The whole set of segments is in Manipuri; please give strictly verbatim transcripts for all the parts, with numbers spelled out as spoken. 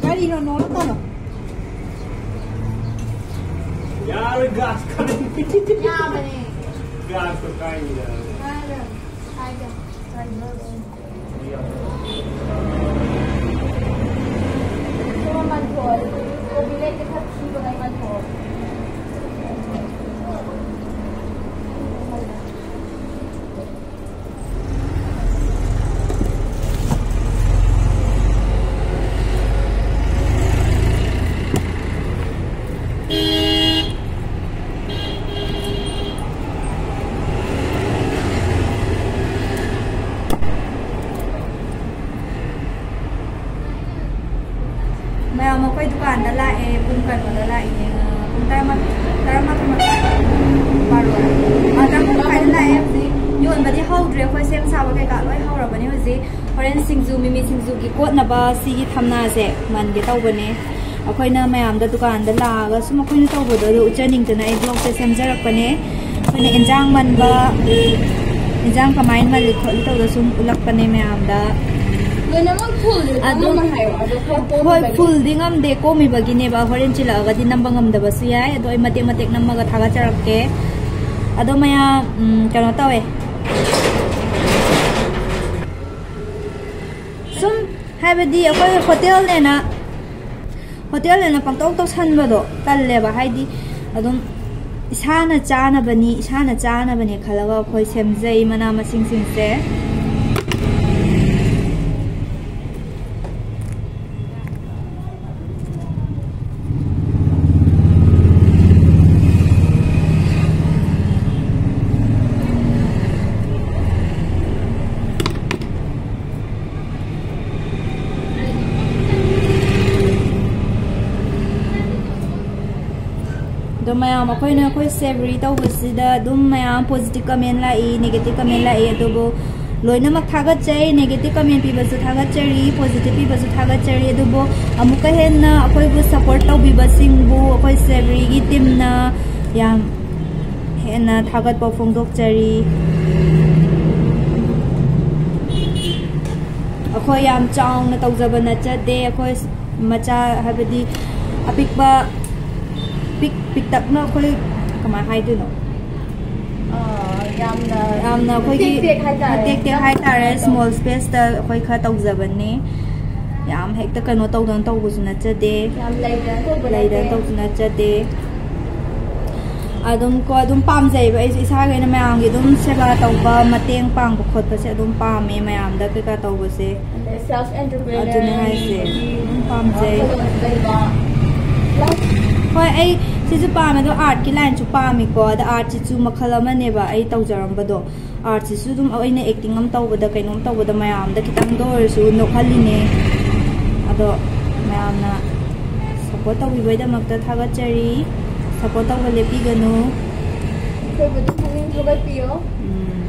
ꯀꯔꯤꯅꯣ ꯅꯣꯛꯂꯛꯀꯅꯣ꯫ ꯌꯥꯔꯣꯏ, ꯒ꯭ꯌꯥꯁ ꯀꯥꯏ꯫ ꯌꯥꯕꯅꯦ꯫ ꯒ꯭ꯌꯥꯁꯇꯣ ꯀꯥꯏꯅꯤꯗ꯫ ꯀꯥꯏꯗ? ꯀꯥꯏꯗ? ꯀꯥꯏꯗ? ꯁꯣꯝ ꯃꯟꯊꯣꯛꯑꯣ꯫ ꯀꯣꯕꯤ ꯂꯩꯇꯦ, ꯈꯔ ꯊꯤꯕ ꯂꯩ, ꯃꯟꯊꯣꯛꯑꯣ꯫ ꯃꯌꯥꯝ ꯑꯩꯈꯣꯏ ꯗꯨꯀꯥꯟꯗ ꯂꯥꯛꯑꯦ꯫ ꯄꯨꯡ ꯀꯩꯅꯣꯗ ꯂꯥꯛꯏꯅꯦ, ꯄꯨꯡ ꯇꯔꯥꯃꯥꯊꯣꯏ, ꯇꯔꯥꯃꯥꯊꯣꯏ ꯃꯈꯥꯏ, ꯕꯥꯔꯣ, ꯑꯥ, ꯇꯔꯥꯃꯥꯊꯣꯏ ꯃꯈꯥꯏꯗ ꯂꯥꯛꯑꯦ꯫ ꯍꯧꯖꯤꯛ ꯌꯣꯟꯕꯗꯤ ꯍꯧꯗ꯭ꯔꯤ, ꯑꯩꯈꯣꯏ ꯁꯦꯝ ꯁꯥꯕ ꯀꯩꯀꯥ ꯂꯣꯏ ꯍꯧꯔꯕꯅꯦ ꯍꯧꯖꯤꯛ꯫ ꯍꯣꯔꯦꯟ ꯁꯤꯡꯖꯨ, ꯃꯤꯃꯤ ꯁꯤꯡꯖꯨꯒꯤ ꯀꯣꯠꯅꯕ ꯁꯤꯒꯤ ꯊꯝꯅꯥꯁꯦ ꯃꯟꯒꯦ ꯇꯧꯕꯅꯦ꯫ ꯑꯩꯈꯣꯏꯅ ꯃꯌꯥꯝꯗ ꯗꯨꯀꯥꯟꯗ ꯂꯥꯛꯑꯒ ꯁꯨꯝ ꯑꯩꯈꯣꯏꯅ ꯇꯧꯕꯗꯣ ꯑꯗꯨ ꯎꯠꯆꯅꯤꯡꯗꯅ ꯑꯩ ꯕ꯭ꯂꯣꯛꯁꯦ ꯁꯦꯝꯖꯔꯛꯄꯅꯦ꯫ ꯑꯩꯈꯣꯏꯅ ꯏꯟꯖꯥꯡ ꯃꯟꯕ, ꯏꯟꯖꯥꯡ ꯀꯃꯥꯏꯅ ꯃꯜꯂꯤ ꯈꯣꯠꯂꯤ ꯇꯧꯗ ꯁꯨꯝ ꯎꯠꯂꯛꯄꯅꯦ ꯃꯌꯥꯝꯗ꯫ ꯂꯣꯏꯅꯃꯛ ꯐꯨꯜꯗꯤ ꯑꯗꯨꯝ ꯀꯣꯝꯃꯝꯃꯣꯏ ꯍꯥꯏꯌꯣ, ꯑꯗꯣ ꯈꯔ ꯍꯣꯏ, ꯀꯣꯝꯃꯤꯕꯅꯤ꯫ ꯐꯨꯜꯗꯤ ꯉꯝꯗꯦ, ꯀꯣꯝꯃꯤꯕꯒꯤꯅꯦꯕ꯫ ꯍꯣꯔꯦꯟ ꯆꯤꯜꯂꯛꯑꯒꯗꯤ ꯅꯝꯕ ꯉꯝꯗꯕꯁꯨ ꯌꯥꯏ꯫ ꯑꯗꯣ ꯑꯩ ꯃꯇꯦꯛ ꯃꯇꯦꯛ ꯅꯝꯃꯒ ꯊꯥꯒꯠꯆꯔꯛꯀꯦ꯫ ꯑꯗꯣ ꯃꯌꯥꯝ, ꯎꯝ, ꯀꯩꯅꯣ ꯇꯧꯋꯦ꯫ ꯁꯨꯝ ꯍꯥꯏꯕꯗꯤ ꯑꯩꯈꯣꯏ ꯍꯣꯇꯦꯜꯅꯦꯅ, ꯍꯣꯇꯦꯜꯅꯦꯅ ꯄꯪꯇꯧ ꯇꯧꯁꯟꯕꯗꯣ ꯇꯜꯂꯦꯕ꯫ ꯍꯥꯏꯗꯤ ꯑꯗꯨꯝ ꯏꯁꯥꯅ ꯆꯥꯅꯕꯅꯤ, ꯏꯁꯥꯅ ꯆꯥꯅꯕꯅꯦ ꯈꯜꯂꯒ ꯑꯩꯈꯣꯏ ꯁꯦꯝꯖꯩ ꯃꯅꯥ ꯃꯁꯤꯡꯁꯤꯡꯁꯦ꯫ ꯃꯌꯥꯝ, ꯑꯩꯈꯣꯏꯅ ꯑꯩꯈꯣꯏ ꯁꯦꯕꯔꯤ ꯇꯧꯕꯁꯤꯗ ꯑꯗꯨꯝ ꯃꯌꯥꯝ positive comment ꯂꯥꯛꯏ, negative comment ꯂꯥꯛꯏ, ꯑꯗꯨꯕꯨ ꯂꯣꯏꯅꯃꯛ ꯊꯥꯒꯠꯆꯩ꯫ Negative comment ꯄꯤꯕꯁꯨ ꯊꯥꯒꯠꯆꯔꯤ, positive ꯄꯤꯕꯁꯨ ꯊꯥꯒꯠꯆꯔꯤ, ꯑꯗꯨꯕꯨ ꯑꯃꯨꯛꯀ ꯍꯦꯟꯅ ꯑꯩꯈꯣꯏꯕꯨ support ꯇꯧꯕꯤꯕꯁꯤꯡꯕꯨ ꯑꯩꯈꯣꯏ ꯁꯦꯕꯔꯤꯒꯤ teamꯅ ꯌꯥꯝ ꯍꯦꯟꯅ ꯊꯥꯒꯠꯄ ꯐꯣꯡꯗꯣꯛꯆꯔꯤ꯫ ꯑꯩꯈꯣꯏ ꯌꯥꯝ ꯆꯥꯎꯅ ꯇꯧꯖꯕ ꯅꯠꯆꯗꯦ꯫ ꯑꯩꯈꯣꯏ ꯃꯆꯥ, ꯍꯥꯏꯕꯗꯤ ꯑꯄꯤꯛꯄ, ꯄꯤꯛ ꯄꯤꯛꯇꯛꯅ ꯑꯩꯈꯣꯏ, ꯀꯃꯥꯏꯅ ꯍꯥꯏꯗꯣꯏꯅꯣ? ꯑꯥ, ꯌꯥꯝꯅ ꯌꯥꯝꯅ ꯑꯩꯈꯣꯏꯒꯤ ꯃꯇꯦꯛ ꯇꯦꯛ ꯍꯥꯏꯇꯥꯔꯦ꯫ ꯃꯇꯦꯛ ꯇꯦꯛ ꯍꯥꯏꯇꯥꯔꯦ, small spaceꯇ ꯑꯩꯈꯣꯏ ꯈꯔ ꯇꯧꯖꯕꯅꯦ꯫ ꯌꯥꯝ ꯍꯦꯛꯇ ꯀꯩꯅꯣ ꯇꯧꯗꯅ ꯇꯧꯕꯁꯨ ꯅꯠꯆꯗꯦ, ꯌꯥꯝ ꯂꯩꯗꯅ ꯇꯧꯕ ꯂꯩꯗꯅ ꯅꯠꯇꯦ꯫ ꯇꯧꯕꯁꯨ ꯅꯠꯆꯗꯦ꯫ ꯑꯗꯨꯝ ꯀꯣ, ꯑꯗꯨꯝ ꯄꯥꯝꯖꯩꯕ ꯑꯩꯁꯦ, ꯏꯁꯥꯒꯤ ꯑꯣꯏꯅ ꯃꯌꯥꯝꯒꯤ ꯑꯗꯨꯝ ꯁꯦꯕꯥ ꯇꯧꯕ, ꯃꯇꯦꯡ ꯄꯥꯡꯕ ꯈꯣꯠꯄꯁꯦ ꯑꯗꯨꯝ ꯄꯥꯝꯃꯦ, ꯃꯌꯥꯝꯗ ꯀꯩꯀꯥ ꯇꯧꯕꯁꯦ꯫ Self entrepreneur ꯑꯗꯨꯅꯦ ꯍꯥꯏꯁꯦ꯫ ꯑꯣꯏꯕꯒꯤ ꯎꯝ, ꯄꯥꯝꯖꯩ꯫ ꯋꯥꯈꯜꯂꯣꯟꯁꯨ ꯂꯩꯕ꯫ ꯍꯣꯏ, ꯑꯩ ꯁꯤꯁꯨ ꯄꯥꯝꯃꯦ, ꯑꯗꯣ artꯀꯤ lineꯁꯨ ꯄꯥꯝꯃꯤꯀꯣ꯫ ꯑꯗ artꯁꯤꯁꯨ ꯃꯈꯜ ꯑꯃꯅꯦꯕ ꯑꯩ ꯇꯧꯖꯔꯝꯕꯗꯣ꯫ Artꯁꯤꯁꯨ ꯑꯗꯨꯝ ꯑꯩꯅ acting ꯑꯃ ꯇꯧꯕꯗ, ꯀꯩꯅꯣꯝ ꯇꯧꯕꯗ ꯃꯌꯥꯝꯗ ꯈꯤꯇꯪꯗ ꯑꯣꯏꯔꯁꯨ ꯅꯣꯛꯍꯜꯂꯤꯅꯦ꯫ ꯑꯗꯣ ꯃꯌꯥꯝꯅ support ꯇꯧꯕꯤꯕꯩꯗꯃꯛꯇ ꯊꯥꯒꯠꯆꯔꯤ꯫ Support ꯇꯧꯕ ꯂꯦꯞꯄꯤꯒꯅꯨ꯫ ꯑꯩꯈꯣꯏꯕꯨ ꯑꯗꯨꯝ ꯄꯨꯛꯅꯤꯡ ꯊꯧꯒꯠꯄꯤꯌꯣ꯫ ꯎꯝ꯫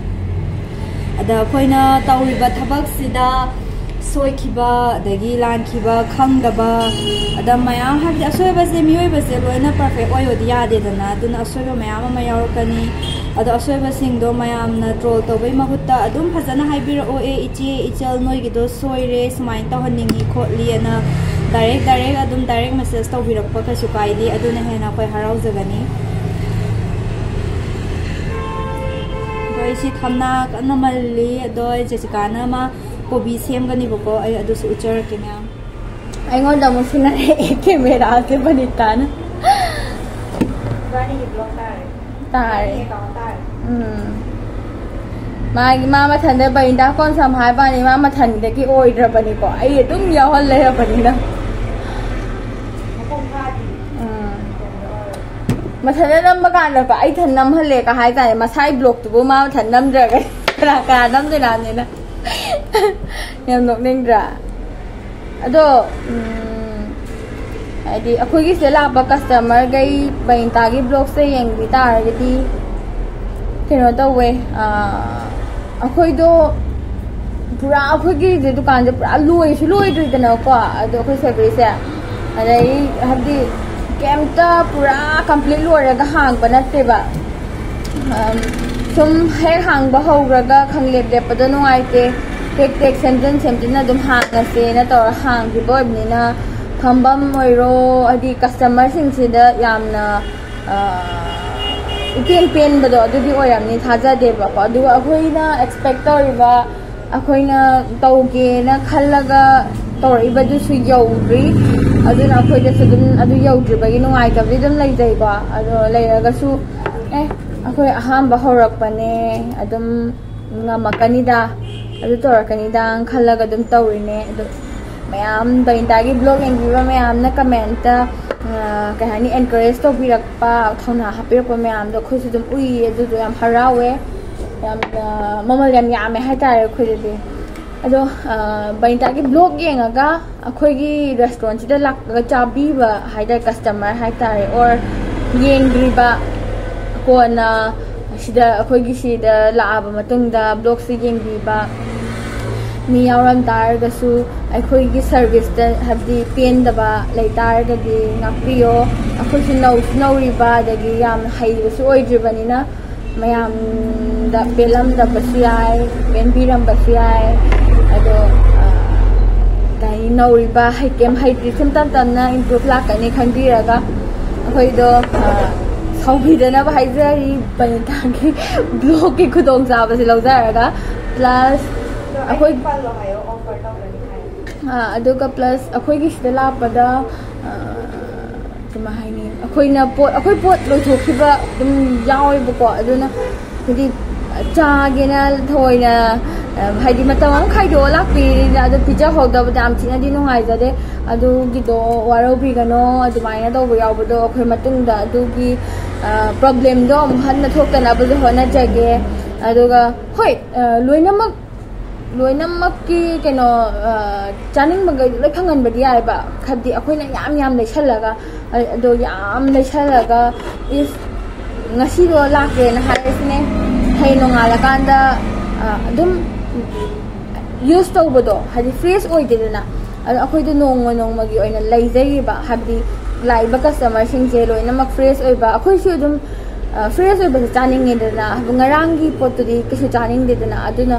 ꯑꯗ ꯑꯩꯈꯣꯏꯅ ꯇꯧꯔꯤꯕ ꯊꯕꯛꯁꯤꯗ ꯁꯣꯏꯈꯤꯕ, ꯑꯗꯒꯤ ꯂꯥꯟꯈꯤꯕ, ꯈꯪꯗꯕ, ꯑꯗ ꯃꯌꯥꯝ, ꯍꯥꯏꯕꯗꯤ ꯑꯁꯣꯏꯕꯁꯦ, ꯃꯤꯑꯣꯏꯕꯁꯦ ꯂꯣꯏꯅ perfect ꯑꯣꯏꯌꯣꯗꯤ ꯌꯥꯗꯦꯗꯅ, ꯑꯗꯨꯅ ꯑꯁꯣꯏꯕ ꯃꯌꯥꯝ ꯑꯃ ꯌꯥꯎꯔꯛꯀꯅꯤ꯫ ꯑꯗꯣ ꯑꯁꯣꯏꯕꯁꯤꯡꯗꯣ ꯃꯌꯥꯝꯅ troll ꯇꯧꯕꯩ ꯃꯍꯨꯠꯇ ꯑꯗꯨꯝ ꯐꯖꯅ ꯍꯥꯏꯕꯤꯔꯛꯑꯣ, "ꯑꯦ, ꯏꯆꯦ, ꯏꯆꯜ, ꯅꯣꯏꯒꯤꯗꯣ ꯁꯣꯏꯔꯦ, ꯁꯨꯃꯥꯏꯅ ꯇꯧꯍꯟꯅꯤꯡꯉꯤ ꯈꯣꯠꯂꯤ" ꯑꯅ direct direct ꯑꯗꯨꯝ direct message ꯇꯧꯕꯤꯔꯛꯄ ꯀꯩꯁꯨ ꯀꯥꯏꯗꯦ, ꯑꯗꯨꯅ ꯍꯦꯟꯅ ꯑꯩꯈꯣꯏ ꯍꯔꯥꯎꯖꯒꯅꯤ꯫ ꯑꯗꯣ ꯑꯩ ꯁꯤ ꯊꯝꯅꯥ ꯀꯟꯅ ꯃꯜꯂꯤ꯫ ꯑꯗꯣ ꯑꯩ ꯖꯦꯁꯤꯀꯥꯅ ꯑꯃ ꯀꯣꯕꯤ ꯁꯦꯝꯒꯅꯤꯕꯀꯣ, ꯑꯩ ꯑꯗꯨꯁꯨ ꯎꯠꯆꯔꯛꯀꯦ ꯃꯌꯥꯝ꯫ ꯑꯩꯉꯣꯟꯗ ꯑꯃꯨꯛ ꯁꯤꯟꯅꯔꯛꯑꯦ cameraꯁꯦ ꯕꯅꯤꯇꯥꯅ꯫ ꯏꯕꯥꯅꯤꯒꯤ vlog ꯇꯥꯔꯦ꯫ ꯇꯥꯔꯦ꯫ ꯏꯕꯥꯅꯤꯒꯤ account ꯇꯥꯔꯦ꯫ ꯎꯝ꯫ ꯃꯥꯒꯤ, ꯃꯥ ꯃꯊꯟꯗ ꯕꯅꯤꯇꯥ ꯀꯣꯟꯁꯝ ꯍꯥꯏꯕꯅꯤ, ꯃꯥ ꯃꯊꯟꯗꯒꯤ ꯑꯣꯏꯗ꯭ꯔꯕꯅꯤꯀꯣ, ꯑꯩ ꯑꯗꯨꯝ ꯌꯥꯎꯍꯜ ꯂꯩꯔꯕꯅꯤꯅ꯫ ꯃꯄꯨꯡ ꯐꯥꯗꯦ꯫ ꯎꯝ꯫ ꯃꯊꯟꯇ ꯅꯝꯕ ꯀꯥꯟꯗꯀꯣ, ꯑꯩ ꯏꯊꯟ ꯅꯝꯍꯜꯂꯦꯒ ꯍꯥꯏ ꯇꯥꯔꯦ, ꯃꯁꯥꯏ vlogꯇꯨꯕꯨ ꯃꯥ ꯃꯊꯟ ꯅꯝꯗ꯭ꯔꯒ ꯀꯅꯥ ꯀꯅꯥ ꯅꯝꯗꯣꯏꯅꯣ ꯍꯥꯏꯕꯅꯤꯅ꯫ ꯌꯥꯝ ꯅꯣꯛꯅꯤꯡꯗ꯭ꯔꯥ? ꯑꯗꯣ, ꯎꯝ, ꯍꯥꯏꯗꯤ ꯑꯩꯈꯣꯏꯒꯤꯁꯤꯗ ꯂꯥꯛꯄ ꯀꯁꯇꯃꯔꯈꯩ ꯕꯅꯤꯇꯥꯒꯤ ꯕ꯭ꯂꯣꯛꯁꯦ ꯌꯦꯡꯕꯤ ꯇꯥꯔꯒꯗꯤ, ꯀꯩꯅꯣ ꯇꯧꯋꯦ, ꯑꯩꯈꯣꯏꯗꯣ ꯄꯨꯔꯥ, ꯑꯩꯈꯣꯏꯒꯤꯁꯦ ꯗꯨꯀꯥꯟꯁꯦ ꯄꯨꯔꯥ ꯂꯣꯏꯁꯨ ꯂꯣꯏꯗ꯭ꯔꯤꯗꯅꯀꯣ꯫ ꯑꯗꯣ ꯑꯩꯈꯣꯏ ꯁꯦꯕꯔꯤꯁꯦ, ꯑꯗꯩ ꯍꯥꯏꯕꯗꯤ ꯀꯩꯝꯇ ꯄꯨꯔꯥ ꯀꯝꯄ꯭ꯂꯤꯠ ꯂꯣꯏꯔꯒ ꯍꯥꯡꯕ ꯅꯠꯇꯦꯕ꯫ ꯁꯨꯝ ꯍꯦꯛ ꯍꯥꯡꯕ ꯍꯧꯈ꯭ꯔꯒ ꯈꯪꯂꯦꯞ ꯂꯦꯞꯄꯗꯣ ꯅꯨꯡꯉꯥꯏꯇꯦ꯫ ꯇꯦꯛ ꯇꯦꯛ ꯁꯦꯝꯖꯤꯟ ꯁꯦꯝꯖꯤꯟ ꯑꯗꯨꯝ ꯍꯥꯡꯉꯁꯦꯅ ꯇꯧꯔ ꯍꯥꯡꯈꯤꯕ ꯑꯣꯏꯕꯅꯤꯅ, ꯐꯝꯐꯝ ꯑꯣꯏꯔꯣ, ꯍꯥꯏꯗꯤ ꯀꯁꯇꯃꯔꯁꯤꯡꯁꯤꯗ ꯌꯥꯝꯅ ꯏꯄꯦꯟ ꯄꯦꯟꯕꯗꯣ ꯑꯗꯨꯗꯤ ꯑꯣꯏꯔꯝꯅꯤ ꯊꯥꯖꯗꯦꯕꯀꯣ꯫ ꯑꯗꯨꯒ ꯑꯩꯈꯣꯏꯅ ꯑꯦꯛꯁꯄꯦꯛ ꯇꯧꯔꯤꯕ, ꯑꯩꯈꯣꯏꯅ ꯇꯧꯒꯦꯅ ꯈꯜꯂꯒ ꯇꯧꯔꯛꯏꯕꯗꯨꯁꯨ ꯌꯧꯗ꯭ꯔꯤ꯫ ꯑꯗꯨꯅ ꯑꯩꯈꯣꯏꯗꯁꯨ ꯑꯗꯨꯝ ꯑꯗꯨ ꯌꯧꯗ꯭ꯔꯤꯕꯒꯤ ꯅꯨꯡꯉꯥꯏꯇꯕꯗꯤ ꯑꯗꯨꯝ ꯂꯩꯖꯩꯀꯣ꯫ ꯑꯗꯣ ꯂꯩꯔꯒꯁꯨ, ꯑꯦ, ꯑꯩꯈꯣꯏ ꯑꯍꯥꯟꯕ ꯍꯧꯔꯛꯄꯅꯦ, ꯑꯗꯨꯝ ꯉꯝꯃꯛꯀꯅꯤꯗ, ꯑꯗꯨ ꯇꯧꯔꯛꯀꯅꯤꯗ ꯈꯜꯂꯒ ꯑꯗꯨꯝ ꯇꯧꯔꯤꯅꯦ꯫ ꯑꯗꯣ ꯃꯌꯥꯝ ꯕꯅꯤꯇꯥꯒꯤ ꯕ꯭ꯂꯣꯛ ꯌꯦꯡꯕꯤꯕ ꯃꯌꯥꯝꯅ ꯀꯃꯦꯟꯇ, ꯀꯩ ꯍꯥꯏꯅꯤ, ꯑꯦꯟꯀꯔꯦꯖ ꯇꯧꯕꯤꯔꯛꯄ, ꯊꯧꯅꯥ ꯍꯥꯞꯄꯤꯔꯛꯄ ꯃꯌꯥꯝꯗꯣ ꯑꯩꯈꯣꯏꯁꯨ ꯑꯗꯨꯝ ꯎꯏꯌꯦ꯫ ꯑꯗꯨꯗꯣ ꯌꯥꯝ ꯍꯔꯥꯎꯋꯦ꯫ ꯌꯥꯝꯅ ꯃꯃꯜ ꯌꯥꯝ ꯌꯥꯝꯃꯦ ꯍꯥꯏꯇꯥꯔꯦ ꯑꯩꯈꯣꯏꯗꯗꯤ꯫ ꯑꯗꯣ ꯕꯅꯤꯇꯥꯒꯤ ꯕ꯭ꯂꯣꯛ ꯌꯦꯡꯉꯒ ꯑꯩꯈꯣꯏꯒꯤ ꯔꯦꯁꯇꯨꯔꯦꯟꯁꯤꯗ ꯂꯥꯛꯑꯒ ꯆꯥꯕꯤꯕ ꯍꯥꯏꯇꯥꯔꯦ, ꯀꯁꯇꯃꯔ ꯍꯥꯏꯇꯥꯔꯦ, ꯑꯣꯔ ꯌꯦꯡꯗ꯭ꯔꯤꯕ, ꯀꯣꯟꯅ ꯁꯤꯗ, ꯑꯩꯈꯣꯏꯒꯤ ꯁꯤꯗ ꯂꯥꯛꯑꯕ ꯃꯇꯨꯡꯗ ꯕ꯭ꯂꯣꯛꯁꯤ ꯌꯦꯡꯕꯤꯕ ꯃꯤ ꯌꯥꯎꯔꯝ ꯇꯥꯔꯒꯁꯨ, ꯑꯩꯈꯣꯏꯒꯤ ꯁꯔꯚꯤꯁꯇ ꯍꯥꯏꯕꯗꯤ ꯄꯦꯟꯗꯕ ꯂꯩ ꯇꯥꯔꯒꯗꯤ ꯉꯥꯛꯄꯤꯌꯣ꯫ ꯑꯩꯈꯣꯏꯁꯨ ꯅꯧꯁꯨ ꯅꯧꯔꯤꯕ, ꯑꯗꯒꯤ ꯌꯥꯝ ꯍꯩꯕꯁꯨ ꯑꯣꯏꯗ꯭ꯔꯤꯕꯅꯤꯅ, ꯃꯌꯥꯝꯗ ꯄꯦꯜꯂꯝꯗꯕꯁꯨ ꯌꯥꯏ, ꯄꯦꯟꯕꯤꯔꯝꯕꯁꯨ ꯌꯥꯏ꯫ ꯑꯗꯣ ꯀꯩ ꯍꯥꯏꯅꯤ, ꯅꯧꯔꯤꯕ, ꯍꯩ ꯀꯩꯝ ꯍꯩꯇ꯭ꯔꯤ, ꯁꯨꯝ ꯇꯞ ꯇꯞꯅ ꯏꯝꯄ꯭ꯔꯨꯞ ꯂꯥꯛꯀꯅꯤ ꯈꯟꯕꯤꯔꯒ, ꯑꯩꯈꯣꯏꯗꯣ ꯁꯥꯎꯕꯤꯗꯅꯕ ꯍꯥꯏꯖꯔꯤ ꯕꯅꯤꯇꯥꯒꯤ ꯕ꯭ꯂꯣꯛꯀꯤ ꯈꯨꯗꯣꯡꯆꯥꯕꯁꯦ ꯂꯧꯖꯔꯒ꯫ ꯄ꯭ꯂꯁ ꯑꯩꯈꯣꯏ ꯑꯗꯨꯒ ꯄ꯭ꯂꯁ ꯑꯩꯈꯣꯏꯒꯤ ꯁꯤꯗ ꯂꯥꯛꯄꯗ, ꯀꯃꯥꯏ ꯍꯥꯏꯅꯤ, ꯑꯩꯈꯣꯏꯅ ꯄꯣꯠ, ꯑꯩꯈꯣꯏ ꯄꯣꯠ ꯂꯣꯏꯊꯣꯛꯈꯤꯕ ꯑꯗꯨꯝ ꯌꯥꯎꯋꯦꯕꯀꯣ꯫ ꯑꯗꯨꯅ ꯍꯥꯏꯗꯤ ꯆꯥꯒꯦꯅ ꯊꯑꯣꯏꯅ, ꯍꯥꯏꯗꯤ ꯃꯇꯝ ꯑꯃ ꯈꯥꯏꯗꯣꯛꯑ ꯂꯥꯛꯄꯤꯔꯤꯅ ꯑꯗꯨ ꯄꯤꯖꯍꯧꯗꯕꯗ ꯌꯥꯝ ꯊꯤꯅꯗꯤ ꯅꯨꯡꯉꯥꯏꯖꯗꯦ꯫ ꯑꯗꯨꯒꯤꯗꯣ ꯋꯥꯔꯧꯕꯤꯒꯅꯣ꯫ ꯑꯗꯨꯃꯥꯏꯅ ꯇꯧꯕ ꯌꯥꯎꯕꯗꯣ ꯑꯩꯈꯣꯏ ꯃꯇꯨꯡꯗ ꯑꯗꯨꯒꯤ ꯄ꯭ꯔꯣꯕ꯭ꯂꯦꯝꯗꯣ ꯑꯃꯨꯛ ꯍꯟꯅ ꯊꯣꯛꯇꯅꯕꯁꯨ ꯍꯣꯠꯅꯖꯒꯦ꯫ ꯑꯗꯨꯒ ꯍꯣꯏ, ꯂꯣꯏꯅꯃꯛ ꯂꯣꯏꯅꯃꯛꯀꯤ ꯀꯩꯅꯣ, ꯑ, ꯆꯥꯅꯤꯡꯕꯈꯩꯗꯣ ꯂꯣꯏ ꯐꯪꯍꯟꯕꯗꯤ ꯌꯥꯏꯕ꯫ ꯍꯥꯏꯕꯗꯤ ꯑꯩꯈꯣꯏꯅ ꯌꯥꯝ ꯌꯥꯝ ꯂꯩꯁꯜꯂꯒ, ꯑ-, ꯑꯗꯣ ꯌꯥꯝ ꯂꯩꯁꯜꯂꯒ, if ꯉꯁꯤꯗꯣ ꯂꯥꯛꯇ꯭ꯔꯦꯅ ꯍꯥꯏꯔꯁꯤꯅꯦ, ꯍꯌꯦꯡ ꯅꯣꯡꯉꯥꯜꯂꯀꯥꯟꯗ, ꯑ, ꯑꯗꯨꯝ ꯌꯨꯁ ꯇꯧꯕꯗꯣ, ꯍꯥꯏꯗꯤ ꯐ꯭ꯔꯦꯁ ꯑꯣꯏꯗꯦꯗꯅ꯫ ꯑꯗꯣ ꯑꯩꯈꯣꯏꯗꯣ ꯅꯣꯡꯃ ꯅꯣꯡꯃꯒꯤ ꯑꯣꯏꯅ ꯂꯩꯖꯩꯌꯦꯕ, ꯍꯥꯏꯕꯗꯤ ꯂꯥꯛꯏꯕ ꯀꯁꯇꯃꯔꯁꯤꯡꯁꯦ ꯂꯣꯏꯅꯃꯛ ꯐ꯭ꯔꯦꯁ ꯑꯣꯏꯕ, ꯑꯩꯈꯣꯏꯁꯨ ꯑꯗꯨꯝ, ꯑ, ꯐ꯭ꯔꯦꯁ ꯑꯣꯏꯕꯁꯦ ꯆꯥꯅꯤꯡꯉꯦꯗꯅ꯫ ꯉꯔꯥꯡꯒꯤ ꯄꯣꯠꯇꯨꯗꯤ ꯀꯩꯁꯨ ꯆꯥꯅꯤꯡꯗꯦꯗꯅ꯫ ꯑꯗꯨꯅ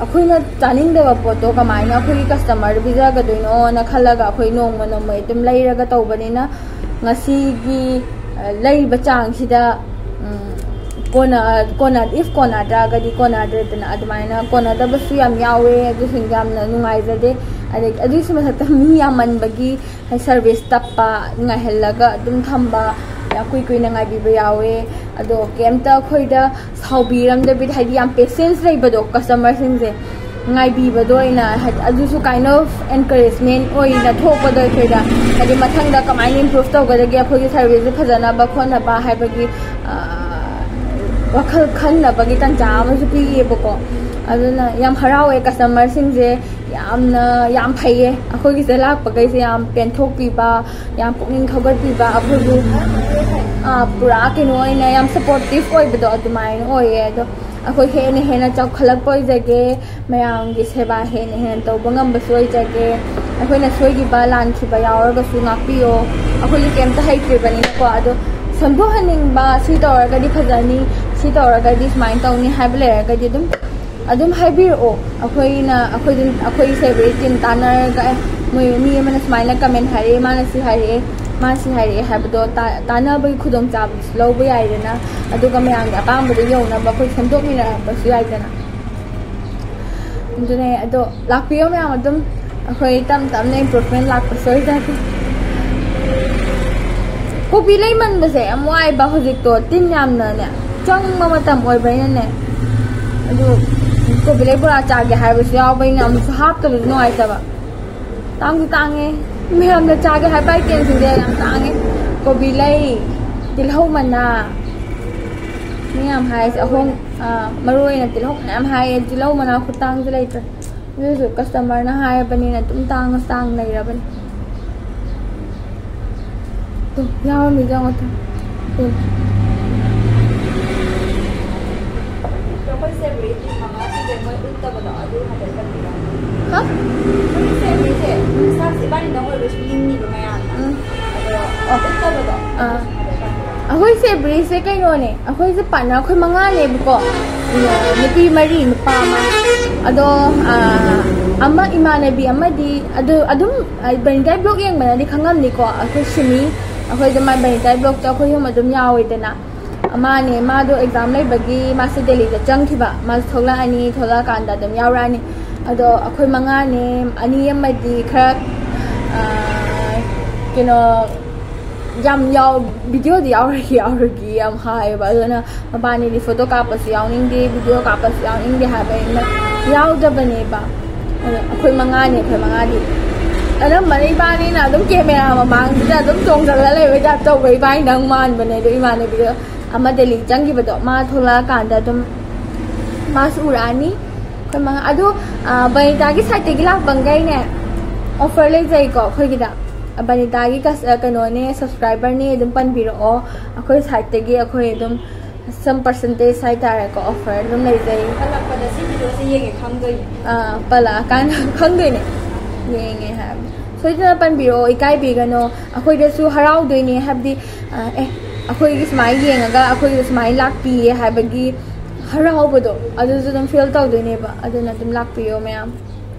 ꯑꯩꯈꯣꯏꯅ ꯆꯥꯅꯤꯡꯗꯕ ꯄꯣꯠꯇꯣ ꯀꯃꯥꯏꯅ ꯑꯩꯈꯣꯏꯒꯤ ꯀꯁꯇꯃꯔꯗ ꯄꯤꯖꯒꯗꯣꯏꯅꯣꯅ ꯈꯜꯂꯒ ꯑꯩꯈꯣꯏ ꯅꯣꯡꯃ ꯅꯣꯡꯃꯒꯤ ꯑꯗꯨꯝ ꯂꯩꯔꯒ ꯇꯧꯕꯅꯤꯅ, ꯉꯁꯤꯒꯤ, ꯑ, ꯂꯩꯔꯤꯕ ꯆꯥꯡꯁꯤꯗ, ꯎꯝ, ꯀꯣꯟꯅ, ꯀꯣꯟꯅ, if ꯀꯣꯟꯅꯗ꯭ꯔꯒꯗꯤ ꯀꯣꯟꯅꯗ꯭ꯔꯦꯗꯅ, ꯑꯗꯨꯃꯥꯏꯅ ꯀꯣꯟꯅꯗꯕꯁꯨ ꯌꯥꯝ ꯌꯥꯎꯋꯦ꯫ ꯑꯗꯨꯁꯤꯡꯗꯣ ꯌꯥꯝꯅ ꯅꯨꯡꯉꯥꯏꯖꯗꯦ꯫ ꯑꯗꯩ ꯑꯗꯨꯒꯤꯁꯨ ꯃꯊꯛꯇ ꯃꯤ ꯌꯥꯝꯃꯟꯕꯒꯤ ꯁꯔꯚꯤꯁ ꯇꯞꯄ, ꯉꯥꯏꯍꯜꯂꯒ ꯑꯗꯨꯝ ꯊꯝꯕ, ꯌꯥꯝ ꯀꯨꯏ ꯀꯨꯏꯅ ꯉꯥꯏꯕꯤꯕ ꯌꯥꯎꯋꯦ꯫ ꯑꯗꯣ ꯀꯩꯝꯇ ꯑꯩꯈꯣꯏꯗ ꯁꯥꯎꯕꯤꯔꯝꯗꯕꯤꯗ, ꯍꯥꯏꯗꯤ ꯌꯥꯝ ꯄꯦꯁꯦꯟꯁ ꯂꯩꯕꯗꯣ ꯀꯁꯇꯃꯔꯁꯤꯡꯁꯦ, ꯉꯥꯏꯕꯤꯕꯗꯣ ꯑꯣꯏꯅ, ꯍꯥꯏꯗꯤ ꯑꯗꯨꯁꯨ kind of encouragement ꯑꯣꯏꯅ ꯊꯣꯛꯄꯗꯣ ꯑꯩꯈꯣꯏꯗ, ꯍꯥꯏꯗꯤ ꯃꯊꯪꯗ ꯀꯃꯥꯏꯅ ꯏꯝꯄ꯭ꯔꯨꯚ ꯇꯧꯒꯗꯒꯦ, ꯑꯩꯈꯣꯏꯒꯤ ꯁꯔꯚꯤꯁꯁꯦ ꯐꯖꯅꯕ ꯈꯣꯠꯅꯕ ꯍꯥꯏꯕꯒꯤ, ꯑ, ꯋꯥꯈꯜ ꯈꯟꯅꯕꯒꯤ ꯇꯥꯟꯖꯥ ꯑꯃꯁꯨ ꯄꯤꯌꯦꯕꯀꯣ꯫ ꯑꯗꯨꯅ ꯌꯥꯝ ꯍꯔꯥꯎꯋꯦ, ꯀꯁꯇꯃꯔꯁꯤꯡꯁꯦ ꯌꯥꯝꯅ, ꯌꯥꯝ ꯐꯩꯌꯦ꯫ ꯑꯩꯈꯣꯏꯒꯤꯁꯤꯗ ꯂꯥꯛꯄꯈꯩꯁꯦ ꯌꯥꯝ ꯄꯦꯟꯊꯣꯛꯄꯤꯕ, ꯌꯥꯝ ꯄꯨꯛꯅꯤꯡ ꯊꯧꯒꯠꯄꯤꯕ, ꯑꯩꯈꯣꯏꯕꯨ, ꯑ, ꯄꯨꯔꯥ ꯀꯩꯅꯣ ꯑꯣꯏꯅ ꯌꯥꯝ ꯁꯄꯣꯔꯇꯤꯞ ꯑꯣꯏꯕꯗꯣ ꯑꯗꯨꯃꯥꯏꯅ ꯑꯣꯏꯌꯦ꯫ ꯑꯗꯣ ꯑꯩꯈꯣꯏ ꯍꯦꯟꯅ ꯍꯦꯟꯅ ꯆꯥꯎꯈꯠꯂꯛꯄ ꯑꯣꯏꯖꯒꯦ꯫ ꯃꯌꯥꯝꯒꯤ ꯁꯦꯕꯥ ꯍꯦꯟꯅ ꯍꯦꯟꯅ ꯇꯧꯕ ꯉꯝꯕꯁꯨ ꯑꯣꯏꯖꯒꯦ꯫ ꯑꯩꯈꯣꯏꯅ ꯁꯣꯏꯈꯤꯕ ꯂꯥꯟꯈꯤꯕ ꯌꯥꯎꯔꯒꯁꯨ ꯉꯥꯛꯄꯤꯌꯣ꯫ ꯑꯩꯈꯣꯏꯗꯤ ꯀꯩꯝꯇ ꯍꯩꯇ꯭ꯔꯤꯕꯅꯤꯅꯀꯣ꯫ ꯑꯗꯣ ꯁꯦꯝꯗꯣꯛꯍꯟꯅꯤꯡꯕ, ꯁꯤ ꯇꯧꯔꯒꯗꯤ ꯐꯖꯅꯤ, ꯁꯤ ꯇꯧꯔꯒꯗꯤ ꯁꯨꯃꯥꯏꯅ ꯇꯧꯅꯤ ꯍꯥꯏꯕ ꯂꯩꯔꯒꯗꯤ ꯑꯗꯨꯝ, ꯑꯗꯨꯝ ꯍꯥꯏꯕꯤꯔꯛꯑꯣ꯫ ꯑꯩꯈꯣꯏꯅ, ꯑꯩꯈꯣꯏꯗꯤ, ꯑꯩꯈꯣꯏꯒꯤ ꯁꯦꯕꯥꯒꯤ ꯇꯤꯝ ꯇꯥꯟꯅꯔꯒ, "ꯑꯦ, ꯃꯣꯏ ꯃꯤ ꯑꯃꯅ ꯁꯨꯃꯥꯏꯅ ꯀꯃꯦꯟ ꯍꯥꯏꯔꯛꯑꯦ, ꯃꯥꯅ ꯁꯤ ꯍꯥꯏꯔꯛꯑꯦ, ꯃꯥꯅ ꯁꯤ ꯍꯥꯏꯔꯛꯑꯦ" ꯍꯥꯏꯕꯗꯣ ꯇꯥ-, ꯇꯥꯟꯅꯕꯒꯤ ꯈꯨꯗꯣꯡꯆꯥꯕꯗꯨꯁꯨ ꯂꯧꯕ ꯌꯥꯏꯗꯅ꯫ ꯑꯗꯨꯒ ꯃꯌꯥꯝꯒꯤ ꯑꯄꯥꯝꯕꯗꯣ ꯌꯧꯅꯕ ꯑꯩꯈꯣꯏ ꯁꯦꯝꯗꯣꯛꯃꯤꯟꯅꯔꯛꯄꯁꯨ ꯌꯥꯏꯗꯅ꯫ ꯑꯗꯨꯅꯦ, ꯑꯗꯣ ꯂꯥꯛꯄꯤꯌꯣ ꯃꯌꯥꯝ ꯑꯗꯨꯝ꯫ ꯑꯩꯈꯣꯏ ꯇꯞ ꯇꯞꯅ ꯏꯝꯄ꯭ꯔꯨꯚꯃꯦꯟ ꯂꯥꯛꯄ ꯁꯣꯏꯗ꯭ꯔꯦ꯫ ꯀꯣꯕꯤ ꯂꯩꯃꯟꯕꯁꯦ ꯌꯥꯝ ꯋꯥꯏꯕ ꯍꯧꯖꯤꯛꯇꯣ, ꯇꯤꯟ ꯌꯥꯝꯅꯅꯦ ꯆꯪꯕ ꯃꯇꯝ ꯑꯣꯏꯕꯅꯤꯅꯅꯦ꯫ ꯑꯗꯨ ꯀꯣꯕꯤ ꯂꯩ ꯕꯣꯔꯥ ꯆꯥꯒꯦ ꯍꯥꯏꯕꯁꯨ ꯌꯥꯎꯕꯅꯤꯅ ꯑꯃꯨꯛꯁꯨ ꯍꯥꯞꯇꯕꯁꯨ ꯅꯨꯡꯉꯥꯏꯇꯕ꯫ ꯇꯥꯡꯁꯨ ꯇꯥꯡꯉꯦ꯫ ꯃꯌꯥꯝꯅ ꯆꯥꯒꯦ ꯍꯥꯏꯕ ꯑꯥꯏꯇꯦꯝꯁꯤꯡꯁꯦ ꯌꯥꯝ ꯇꯥꯡꯉꯦ꯫ ꯀꯣꯕꯤ ꯂꯩ, ꯇꯤꯜꯍꯧ ꯃꯅꯥ, ꯃꯤ ꯌꯥꯝ ꯍꯥꯏꯁꯦ ꯑꯍꯣꯡ ꯃꯔꯨ ꯑꯣꯏꯅ ꯇꯤꯜꯍꯧ ꯃꯌꯥꯝ ꯍꯥꯏꯌꯦ꯫ ꯇꯤꯜꯍꯧ ꯃꯅꯥ ꯈꯨꯇꯥꯡꯁꯦ ꯂꯩꯇ꯭ꯔꯦ꯫ ꯑꯗꯨꯁꯨ ꯀꯁꯇꯃꯔꯅ ꯍꯥꯏꯔꯕꯅꯤꯅ ꯑꯗꯨꯝ ꯇꯥꯡꯉ ꯇꯥꯡ ꯂꯩꯔꯕꯅꯤ꯫ ꯇꯨ, ꯌꯥꯎꯔꯝꯃꯤꯗꯣ ꯌꯦꯡꯉꯣ ꯇꯨ꯫ ꯇꯨ꯫ ꯑꯩꯈꯣꯏ ꯁꯦꯕꯔꯤ ꯃꯉꯥꯁꯤꯗ ꯃꯣꯏ ꯎꯠꯇꯕꯗꯣ ꯑꯗꯨ ꯍꯥꯏꯐꯦꯠ ꯇꯝꯕꯤꯔꯝꯃꯣ꯫ ꯍꯥ? ꯑꯩꯈꯣꯏ ꯁꯦꯕꯔꯤꯁꯦ ꯁꯥꯛꯁꯦ ꯏꯕꯥꯅꯤꯗꯪ ꯑꯣꯏꯔꯁꯨ ꯌꯦꯡꯅꯤꯡꯉꯤꯕ ꯃꯌꯥꯝꯅ꯫ ꯎꯝ꯫ ꯑꯗꯣ ꯑꯣ꯫ ꯎꯠꯇꯕꯗꯣ ꯑꯥ꯫ ꯑꯗꯨꯁꯨ ꯍꯥꯏꯐꯦꯠ ꯇꯝꯕꯤꯔꯝꯃꯣ꯫ ꯑꯩꯈꯣꯏ ꯁꯦꯕꯔꯤꯁꯦ ꯀꯩꯅꯣꯅꯦ꯫ ꯑꯩꯈꯣꯏꯁꯦ ꯄꯥꯔꯠꯅꯔ ꯑꯩꯈꯣꯏ ꯃꯉꯥꯅꯦꯕꯀꯣ꯫ ꯅꯨꯄꯤ ꯃꯔꯤ ꯅꯨꯄꯥ ꯑꯃ꯫ ꯑꯗꯣ ꯑꯃ ꯏꯃꯥꯟꯅꯕꯤ ꯑꯃꯗꯤ ꯑꯗꯨ ꯑꯗꯨꯝ ꯕꯅꯤꯇꯥꯏ ꯕ꯭ꯂꯣꯛ ꯌꯦꯡꯕꯅꯗꯤ ꯈꯪꯉꯝꯅꯤꯀꯣ꯫ ꯑꯩꯈꯣꯏ ꯁꯤꯃꯤ ꯑꯩꯈꯣꯏꯗꯣ ꯃꯥ ꯕꯅꯤꯇꯥꯏ ꯕ꯭ꯂꯣꯛꯇ ꯑꯩꯈꯣꯏ ꯑꯍꯨꯝ ꯑꯗꯨꯝ ꯌꯥꯎꯋꯦꯗꯅ꯫ ꯃꯥꯅꯦ, ꯃꯥꯗꯣ ꯑꯦꯛꯖꯥꯝ ꯂꯩꯕꯒꯤ ꯃꯥꯁꯦ ꯗꯦꯜꯂꯤꯗ ꯆꯪꯈꯤꯕ꯫ ꯃꯥꯁꯦ ꯊꯣꯛꯂꯛꯑꯅꯤ, ꯊꯣꯛꯂꯛꯑꯀꯥꯟꯗ ꯑꯗꯨꯝ ꯌꯥꯎꯔꯛꯑꯅꯤ꯫ ꯑꯗꯣ ꯑꯩꯈꯣꯏ ꯃꯉꯥꯅꯦ꯫ ꯑꯅꯤ ꯑꯃꯗꯤ ꯈꯔ ꯀꯩꯅꯣ ꯌꯥꯝ ꯌꯥꯎ ꯚꯤꯗꯤꯑꯣꯗꯤ ꯌꯥꯎꯔꯒꯦ ꯌꯥꯎꯔꯒꯦ ꯌꯥꯝ ꯍꯥꯏꯌꯦꯕ꯫ ꯑꯗꯨꯅ ꯃꯕꯥꯅꯤꯗꯤ ꯐꯣꯇꯣ ꯀꯥꯞꯄꯁꯨ ꯌꯥꯎꯅꯤꯡꯗꯦ, ꯚꯤꯗꯤꯑꯣ ꯀꯥꯞꯄꯁꯨ ꯌꯥꯎꯅꯤꯡꯗꯦ ꯍꯥꯏꯕꯅꯤꯅ ꯌꯥꯎꯗꯕꯅꯦꯕ꯫ ꯑꯗꯣ ꯑꯩꯈꯣꯏ ꯃꯉꯥꯅꯦ, ꯑꯩꯈꯣꯏ ꯃꯉꯥꯗꯤ ꯑꯅꯝꯕꯅ ꯏꯕꯥꯅꯤꯅ ꯑꯗꯨꯝ ꯀꯦꯃꯦꯔꯥ ꯃꯃꯥꯡꯁꯤꯗ ꯑꯗꯨꯝ ꯆꯣꯡꯁꯤꯜꯂ ꯂꯩꯕꯩ ꯇꯥꯏꯞ ꯇꯧꯕ ꯏꯕꯥꯅꯤꯗꯪ ꯃꯥꯟꯕꯅꯦ꯫ ꯑꯗꯣ ꯏꯃꯥꯟꯅꯕꯤꯗꯣ ꯑꯃ ꯗꯦꯜꯂꯤ ꯆꯪꯈꯤꯕꯗꯣ ꯃꯥ ꯊꯣꯛꯂꯛꯑꯀꯥꯟꯗ ꯑꯗꯨꯝ ꯃꯥꯁꯨ ꯎꯔꯛꯑꯅꯤ꯫ ꯑꯩꯈꯣꯏ ꯃꯉꯥ ꯑꯗꯣ ꯕꯅꯤꯇꯥꯒꯤ ꯁꯥꯏꯠꯇꯒꯤ ꯂꯥꯛꯄꯈꯩꯅꯦ ꯑꯣꯐꯔ ꯂꯩꯖꯩꯀꯣ ꯑꯩꯈꯣꯏꯒꯤꯗ꯫ ꯕꯅꯤꯇꯥꯒꯤ ꯀꯩꯅꯣꯅꯦ, ꯁꯕꯁꯀ꯭ꯔꯥꯏꯕꯔꯅꯦ, ꯑꯗꯨꯝ ꯄꯟꯕꯤꯔꯛꯑꯣ꯫ ꯑꯩꯈꯣꯏ ꯁꯥꯏꯠꯇꯒꯤ ꯑꯩꯈꯣꯏ ꯑꯗꯨꯝ some percentage ꯍꯥꯏꯇꯥꯔꯦꯀꯣ, ꯑꯣꯐꯔ ꯑꯗꯨꯝ ꯂꯩꯖꯩ꯫ ꯄꯜꯂꯛꯄꯗ ꯁꯤ ꯚꯤꯗꯤꯑꯣꯁꯦ ꯌꯦꯡꯉꯦ ꯈꯪꯗꯣꯏꯅꯦ꯫ ꯑꯥ, ꯄꯜꯂꯛꯑꯀꯥꯟꯗ ꯈꯪꯗꯣꯏꯅꯦ꯫ ꯌꯦꯡꯉꯦ ꯍꯥꯏꯕ ꯁꯣꯏꯗꯅ ꯄꯟꯕꯤꯔꯛꯑꯣ, ꯏꯀꯥꯏꯕꯤꯒꯅꯣ꯫ ꯑꯩꯈꯣꯏꯗꯁꯨ ꯍꯔꯥꯎꯗꯣꯏꯅꯦ ꯍꯥꯏꯕꯗꯤ꯫ ꯑꯦ, ꯑꯩꯈꯣꯏꯒꯤ ꯁꯨꯃꯥꯏꯅ ꯌꯦꯡꯉꯒ ꯑꯩꯈꯣꯏꯗ ꯁꯨꯃꯥꯏꯅ ꯂꯥꯛꯄꯤꯌꯦ ꯍꯥꯏꯕꯒꯤ ꯍꯔꯥꯎꯕꯗꯣ ꯑꯗꯨꯁꯨ ꯑꯗꯨꯝ ꯐꯤꯜ ꯇꯧꯗꯣꯏꯅꯦꯕ꯫ ꯑꯗꯨꯅ ꯑꯗꯨꯝ ꯂꯥꯛꯄꯤꯌꯣ ꯃꯌꯥꯝ꯫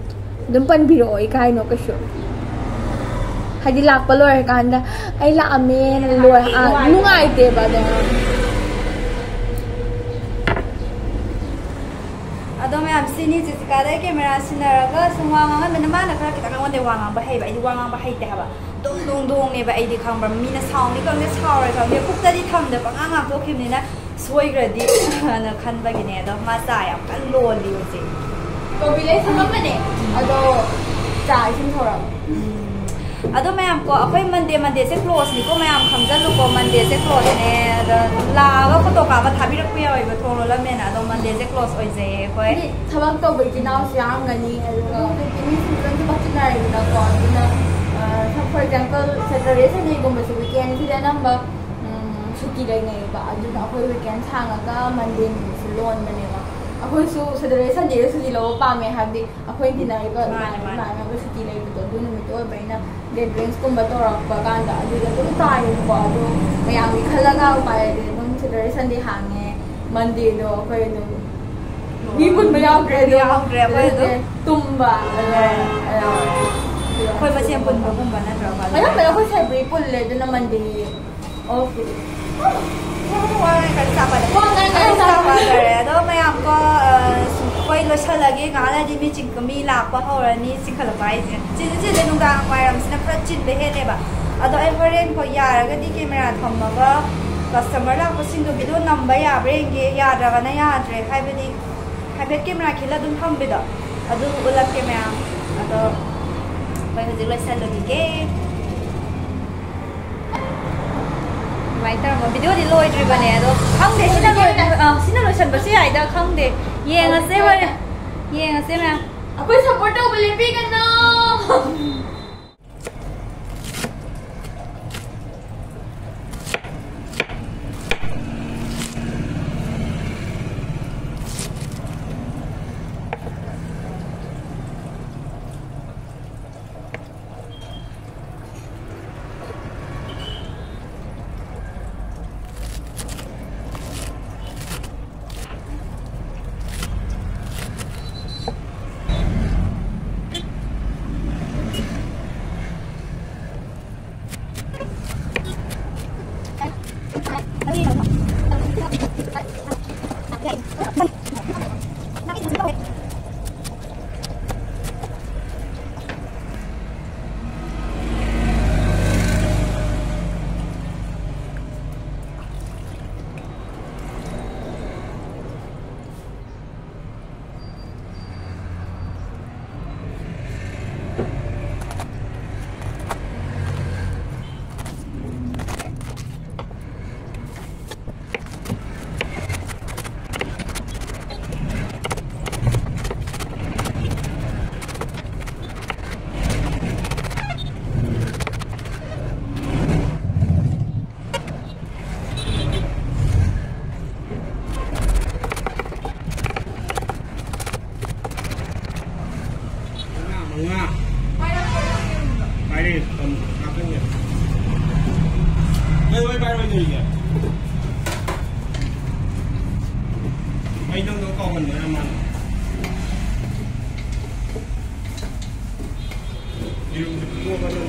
ꯑꯗꯨꯝ ꯄꯟꯕꯤꯔꯛꯑꯣ, ꯏꯀꯥꯏꯅꯣ ꯀꯩꯁꯨ꯫ ꯍꯥꯏꯗꯤ ꯂꯥꯛꯄ ꯂꯣꯏꯔꯀꯥꯟꯗ ꯑꯩ ꯂꯥꯛꯑꯝꯃꯦꯅ ꯂꯣꯏ-, ꯑꯥ, ꯅꯨꯡꯉꯥꯏꯇꯦꯕ ꯑꯗꯣ꯫ ꯑꯗꯣ ꯃꯌꯥꯝ, ꯁꯤꯅꯤ ꯖꯦꯁꯤꯀꯥꯗ ꯑꯩ ꯀꯦꯃꯦꯔꯥ ꯁꯤꯟꯅꯔꯒ ꯁꯨꯝ ꯋꯥ ꯉꯥꯡꯍꯟꯕꯅ꯫ ꯃꯥꯅ ꯈꯔ ꯈꯤꯇꯪ ꯑꯩꯉꯣꯟꯗ ꯋꯥ ꯉꯥꯡꯕ ꯍꯩꯕ, ꯑꯩꯗꯤ ꯋꯥ ꯉꯥꯡꯕ ꯍꯩꯇꯦ ꯍꯥꯏꯕ꯫ ꯗꯣꯡ ꯗꯣꯡ ꯗꯣꯡꯅꯦꯕ ꯑꯩꯗꯤ, ꯈꯪꯕ꯭ꯔꯥ? ꯃꯤꯅ ꯁꯥꯎꯅꯤ ꯈꯪꯗꯦ, ꯁꯥꯎꯔꯣꯏ ꯈꯪꯗꯦ, ꯄꯨꯛꯇꯗꯤ ꯊꯝꯗꯦ, ꯄꯉꯥꯡ ꯉꯥꯡꯊꯣꯛꯈꯤꯕꯅꯤꯅ ꯁꯣꯏꯈ꯭ꯔꯗꯤ ꯑꯅ ꯈꯟꯕꯒꯤꯅꯦ꯫ ꯑꯗꯣ ꯃꯥ ꯆꯥ ꯌꯥꯝ ꯀꯟꯅ ꯂꯣꯜꯂꯤ ꯍꯧꯖꯤꯛ꯫ ꯀꯣꯕꯤ ꯂꯩ ꯁꯪꯉꯝꯕꯅꯦ, ꯑꯗꯣ ꯆꯥ ꯏꯁꯤꯡ ꯊꯧꯔꯝ꯫ ꯎꯝ꯫ ꯑꯗꯣ ꯃꯌꯥꯝ ꯀꯣ, ꯑꯩꯈꯣꯏ ꯃꯟꯗꯦ, ꯃꯟꯗꯦꯁꯦ ꯀ꯭ꯂꯣꯁꯅꯤꯀꯣ, ꯃꯌꯥꯝ ꯈꯪꯖꯜꯂꯨꯀꯣ, ꯃꯟꯗꯦꯁꯦ ꯀ꯭ꯂꯣꯁꯅꯦ꯫ ꯑꯗ ꯂꯥꯛꯑꯒ ꯐꯣꯇꯣ ꯀꯥꯞꯄ ꯊꯥꯕꯤꯔꯛꯄ ꯌꯥꯎꯋꯦꯕ, ꯊꯣꯡ ꯂꯣꯜꯂꯝꯃꯦꯅ꯫ ꯑꯗꯣ ꯃꯟꯗꯦꯁꯦ ꯀ꯭ꯂꯣꯁ ꯑꯣꯏꯖꯩꯌꯦ ꯑꯩꯈꯣꯏ꯫ ꯍꯥꯏꯗꯤ ꯊꯕꯛ ꯇꯧꯕ ꯏꯆꯤꯟ ꯏꯅꯥꯎꯁꯨ ꯌꯥꯎꯔꯝꯒꯅꯤ, ꯑꯗꯨꯒ ꯃꯤꯁꯨ ꯂꯣꯏꯅ ꯊꯕꯛ ꯆꯤꯟꯅꯔꯦꯗꯅꯀꯣ꯫ ꯑꯗꯨꯅ, ꯑ, for example, Saturday, Sunday ꯒꯨꯝꯕꯁꯦ weekend ꯁꯤꯗꯤ ꯑꯅꯝꯕ, ꯎꯝ, ꯁꯨꯇꯤ ꯂꯩꯅꯩꯌꯦꯕ꯫ ꯑꯗꯨꯅ ꯑꯩꯈꯣꯏ weekend ꯁꯥꯡꯉꯒ Monday ꯅꯨꯃꯤꯠꯁꯦ ꯂꯣꯟꯕꯅꯦꯕ꯫ ꯑꯩꯈꯣꯏꯁꯨ Saturday, Sunday ꯗ ꯁꯨꯇꯤ ꯂꯧꯕ ꯄꯥꯝꯃꯦ, ꯍꯥꯏꯕꯗꯤ ꯑꯩꯈꯣꯏ ꯇꯤꯟꯅꯔꯤꯕ ꯃꯥꯅꯦ, ꯃꯥꯅꯦ꯫ ꯏꯃꯥꯟꯅꯕ ꯁꯨꯇꯤ ꯂꯩꯕꯗꯣ ꯑꯗꯨ ꯅꯨꯃꯤꯠꯇꯣ ꯑꯣꯏꯕꯅꯤꯅ, gatherings ꯀꯨꯝꯕ ꯇꯧꯔꯛꯄ ꯀꯥꯟꯗ ꯑꯗꯨꯗ ꯑꯗꯨꯝ ꯇꯥꯏꯌꯦꯕꯀꯣ꯫ ꯑꯗꯣ ꯃꯌꯥꯝꯒꯤ ꯈꯜꯂꯒ ꯎꯄꯥꯏ ꯂꯩꯇꯦ, ꯑꯗꯨꯝ Saturday, Sunday ꯍꯥꯡꯉꯦ, Monday ꯗꯣ ꯑꯩꯈꯣꯏ ꯑꯗꯨꯝ ꯃꯤ ꯄꯨꯟꯕ ꯌꯥꯎꯗ꯭ꯔꯦ ꯑꯗꯣ꯫ ꯌꯥꯎꯗ꯭ꯔꯦ ꯑꯩꯈꯣꯏ ꯑꯗꯨꯝ꯫ ꯇꯨꯝꯕ꯫ ꯑꯗꯨꯒ, ꯑꯥ꯫ ꯑꯩꯈꯣꯏ ꯃꯁꯦꯟ ꯄꯨꯟꯕꯒꯨꯝꯕ ꯅꯠꯇ꯭ꯔꯣ? ꯑꯌꯥꯝꯕꯅ ꯑꯩꯈꯣꯏ ꯁꯥꯏꯕꯨꯔꯤ ꯄꯨꯜꯂꯦ, ꯑꯗꯨꯅ Monday off ꯄꯤꯔꯛꯑꯦ꯫ ꯋꯥ ꯉꯥꯡꯉꯥꯏ ꯈꯔ ꯆꯥꯕꯗ꯫ ꯋꯥ ꯉꯥꯡꯉꯥꯏ ꯈꯔ ꯆꯥꯕꯗ꯫ ꯆꯥꯕꯗꯔꯦ꯫ ꯑꯗꯣ ꯃꯌꯥꯝꯀꯣ, ꯑ, ꯑꯩꯈꯣꯏ ꯂꯣꯏꯁꯜꯂꯒꯦ, ꯉꯥꯏꯍꯥꯛ ꯂꯩꯔꯗꯤ ꯃꯤ ꯆꯤꯡ-, ꯃꯤ ꯂꯥꯛꯄ ꯍꯧꯔꯅꯤ, ꯆꯤꯡꯈꯠꯂꯛꯄ ꯍꯥꯏꯁꯦ꯫ ꯆꯤꯟꯁꯨ ꯆꯤꯜꯂꯦ, ꯅꯨꯡꯗꯥꯡ ꯋꯥꯏꯔꯝꯁꯤꯅ ꯈꯔ ꯆꯤꯟꯕ ꯍꯦꯜꯂꯦꯕ꯫ ꯑꯗꯣ ꯑꯩ ꯍꯣꯔꯦꯟꯀꯣ ꯌꯥꯔꯒꯗꯤ camera ꯊꯝꯃꯒ customer ꯂꯥꯛꯄꯁꯤꯡꯗꯣ video ꯅꯝꯕ ꯌꯥꯕ꯭ꯔꯥ ꯌꯦꯡꯒꯦ, ꯌꯥꯗ꯭ꯔꯒꯅ ꯌꯥꯗ꯭ꯔꯦ꯫ ꯍꯥꯏꯕꯗꯤ ꯍꯥꯏꯐꯦꯠ camera ꯈꯤꯜꯂ ꯑꯗꯨꯝ ꯊꯝꯕꯤꯗꯣ, ꯑꯗꯨ ꯎꯠꯂꯛꯀꯦ ꯃꯌꯥꯝ꯫ ꯑꯗꯣ ꯑꯩꯈꯣꯏ ꯍꯧꯖꯤꯛ ꯂꯣꯏꯁꯜꯂꯨꯈꯤꯒꯦ꯫ ꯑꯗꯨꯃꯥꯏꯅ ꯇꯧꯔꯒ video ꯗꯤ ꯂꯣꯏꯗ꯭ꯔꯤꯕꯅꯦ, ꯑꯗꯣ ꯈꯪꯗꯦ, ꯁꯤꯅ ꯂꯣꯏ-, ꯑ, ꯁꯤꯅ ꯂꯣꯏꯁꯟꯕꯁꯨ ꯌꯥꯏꯗ, ꯈꯪꯗꯦ꯫ ꯌꯦꯡꯉꯁꯦ ꯍꯣꯔꯦꯟ꯫ ꯌꯦꯡꯉꯁꯦ ꯃꯌꯥꯝ꯫ ꯑꯩꯈꯣꯏ support ꯇꯧꯕ ꯂꯦꯞꯄꯤꯒꯅꯣ꯫ ꯀꯩꯅꯣꯗꯣ ꯀꯥꯎꯍꯟꯕ ꯌꯥꯝ ꯃꯥꯜꯂꯦ꯫ ꯌꯦꯔꯨꯝꯁꯦ ꯐꯨꯠꯇꯣꯛꯑꯒ ꯑꯗꯨꯝ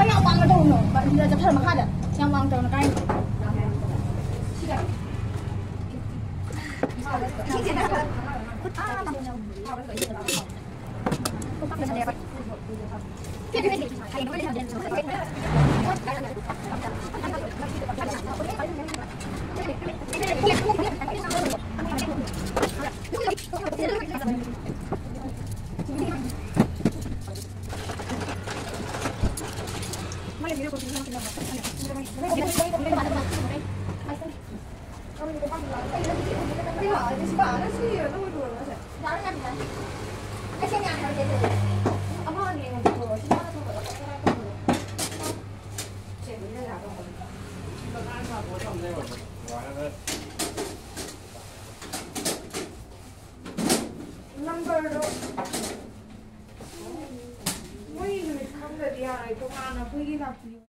ꯌꯥꯝ ꯋꯥꯡꯅ ꯇꯧꯅꯣ꯫ ꯆꯠꯊꯔ ꯃꯈꯥꯗ꯫ ꯌꯥꯝ ꯋꯥꯡꯅ ꯇꯧꯅꯣ꯫ ꯀꯥꯏ? ꯅꯝꯕꯔꯗꯣ ꯃꯣꯏ ꯅꯨꯃꯤꯠ ꯈꯪꯗꯗꯤ ꯌꯥꯔꯣꯏ, ꯇꯣꯉꯥꯟꯅ ꯑꯩꯈꯣꯏꯒꯤ ꯂꯥꯛꯄꯤꯌꯨ꯫